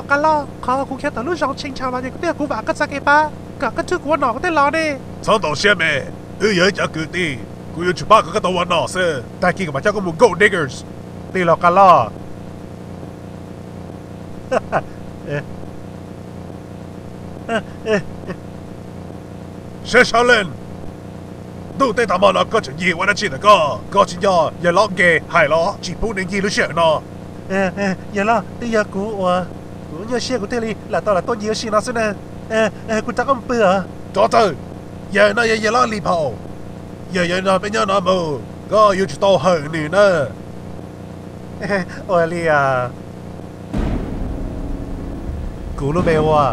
Qab loj, qhov kuv khiav tawm lub zos Cheechow los ces kuv twb yog kuv vam koj txoj kev pab kom koj rub kuv ua nom kuv thiaj los ne. Txhob ntau siab me, wb yog ib cov kwv tij, kuv yuav tsum pab kom koj tau ua nom xwb. Tag kis kuv mam coj koj mus Gold Diggers. Plig los qab loj. Seb Shaolin, ntuj tej tag hmo no koj tseem ncig ua dab tsi ntawm koj? Koj tsis nco yawg Lob Nkev hais los tsis pub neeg ncig lub sij hawm no? Yawg Lob, twb yog kuv uas, kuv nyuaj siab kuv thiaj li lam tau lam tuaj ncig ua si no xwb na. Kuv rov qab mus pw os. Rov tawm, yawg no yog yawg Lob Lis Phaum, yawg yuav nrog peb nyob no mus, koj yuav tsum tau hawm nws na. Ua li, kuv lub npe ua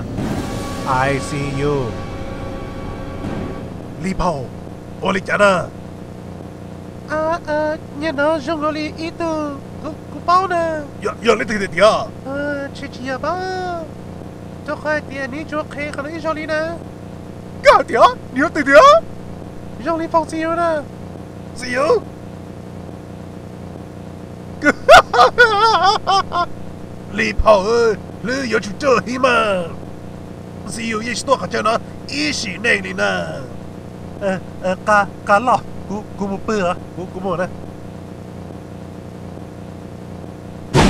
I C U. Lis Phaum, ua li cas na? Niag no zoo nkaus li ib tug kuv paub na. Yog leej twg tiag tiag? Tsis, tsis yog paub, rau qhov hais tias nws tsuas qhia qhov no ib zaug li na. Koj hais tias nws yog leej twg tiag? Zoo li Phaum Txiv Yug na. Txiv Yug? Lis Phaum, hlwb yuav tsum ruaj heev mas. Txiv Yug yeej tsis tuaj qhov chaw no ib sim neej li na. Qab loj, kuv mus pw, kuv mus na.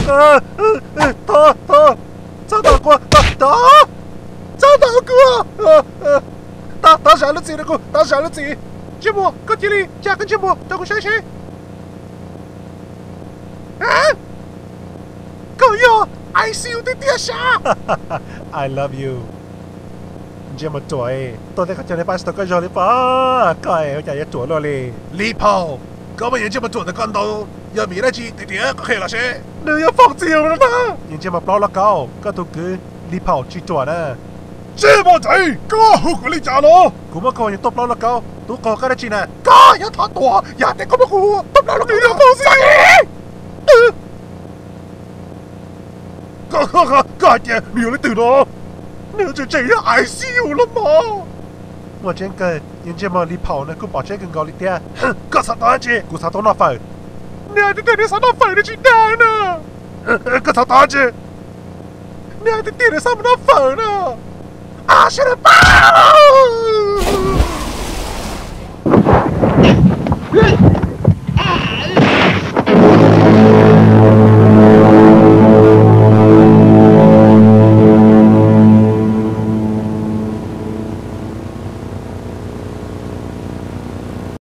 Thov, thov, txhob ntaus kuv, thov, txhob ntaus kuv. Thov zam lub txim rau kuv, thov zam lub txim. Ntsej muag, koj cia li tsa koj ntsej muag rau kuv saib seb. Koj yog I C U tiag tiag sav. I love you. Ntsej muag ruam, tuaj tej qhov chaw no pab tsis tau koj zog li pab koj, ua cas yuav ruam luaj li. Lis Phaum, koj muaj yawg ntsej muag ruam ntawm koj ntau, yog vim dab tsi tiag tiag koj qhia los seb. Nws yog Phaum Txiv Yug no na. Yawg ntsej muag plaub lauj kaub, koj tus kwv Lis Phaum tsis ruam na. Ntsej muag ntxhais, koj hu kuv li cas no? Kuv muab koj ua yawg tuaj plaub lauj kaub, tub qaug koj dab tsi na? Koj yuav thov tuag yog tias koj muab kuv ua tuaj plaub lauj kaub. Koj hais tias nws yog leej twg no? Nws tseem tseem yog I C U los mas. Muaj tseeb kawg, yawg ntsej muag Lis Phaum no kuj pom tseeb kawg nkaus li thiab. Koj xav tau dab tsi? Kuv xav tau noj fawm. Nws hais tias nws xav noj fawm nws tsis dag na. Koj xav tau dab tsi? Nws hais tias nws xav mus noj fawm na. A, sawv daws pab!